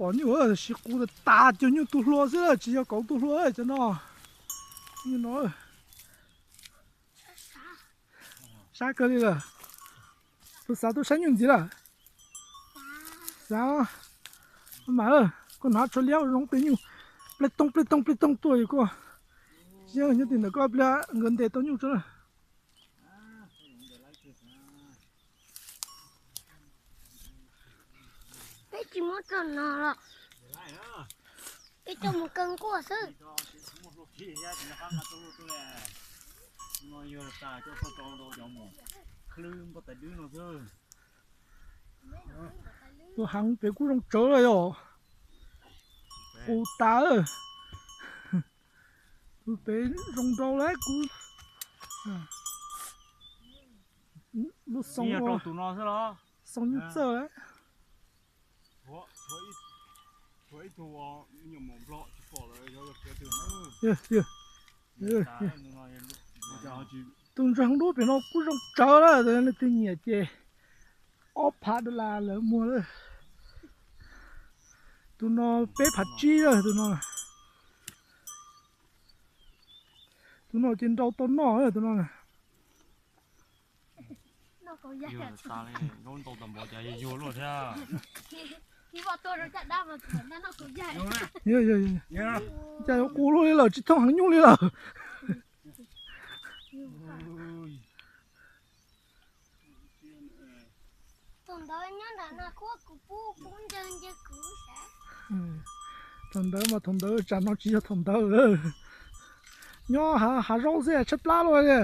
pom nyuj, siv qus tas tas cuag nyuj tu hlua xwb, tsis yog kauv tu hlua cov no. Nyuj no sab kawg li lawm. Tus xav tuaj saib nyuj ntxiv lawm. Xav mas, koj hnav tsho liab zoo peb nyuj, plej tooj plej tooj plej tooj tuaj koj. Nyob tim ntawm koj pliag nkawd ntes tau nyuj tso na. Peb tsis muab rau no los, peb coj mus kaw nkuaj xwb. Tus heev pem kuj zoo tsawv lawm yom. Qus tas. Tus pem zoo nrau lawm kuv. Lub xoo, xoo nyuj txawj lawm. Tus ntseeg dub pem no kuj zoo tsawv lawm, leej twg nyiam ces ob phav dollar lawv muag lawm. Tus no peb phav tsib lawm tus no. Tus no ces nrau tau noj tus no. Cas yuav qus luaj li lawm, tsis thooj heev nyuj li lawm. Thaum ntawd mas thaum ntawd, tsam no tsis yog thaum ntawd. Nyob hav zaub xwb tshaib plab luaj li.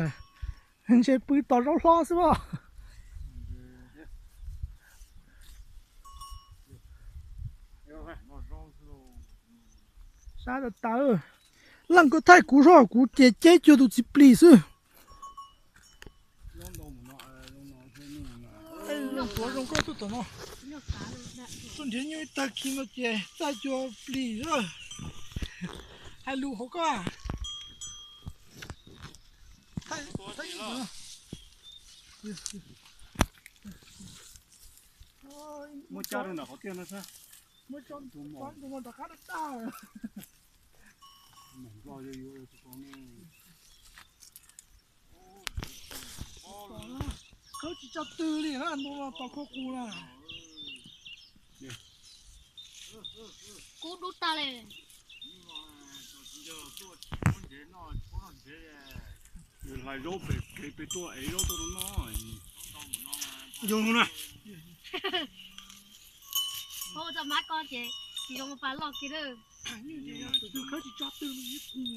Ntshe pw tos zaub hlob xwb as. Sab tas tas. Leej koj thaij kuv zog, kuv ces ceb cuag tus txiv plis xwb. Tuav zoo koj tuaj tom no. Tuaj nrhiav nyuj ib tag kis no ces txaij cuag plis xwb. Hais lus hauv koj. Muab cab rau nram qhov tiaj no xwb. Muab tso ntu no rov qab daj daj. Khawb tsis tso twg li na, ntu no tos khau qus na. Kub dub tag li. Hlais zaub pem kev pem tuaj ev zaub tuaj rau no. Yog na. Txog mab ko ces tsis zoo pas loj kiag lawm. Khawb tsis tso twg li.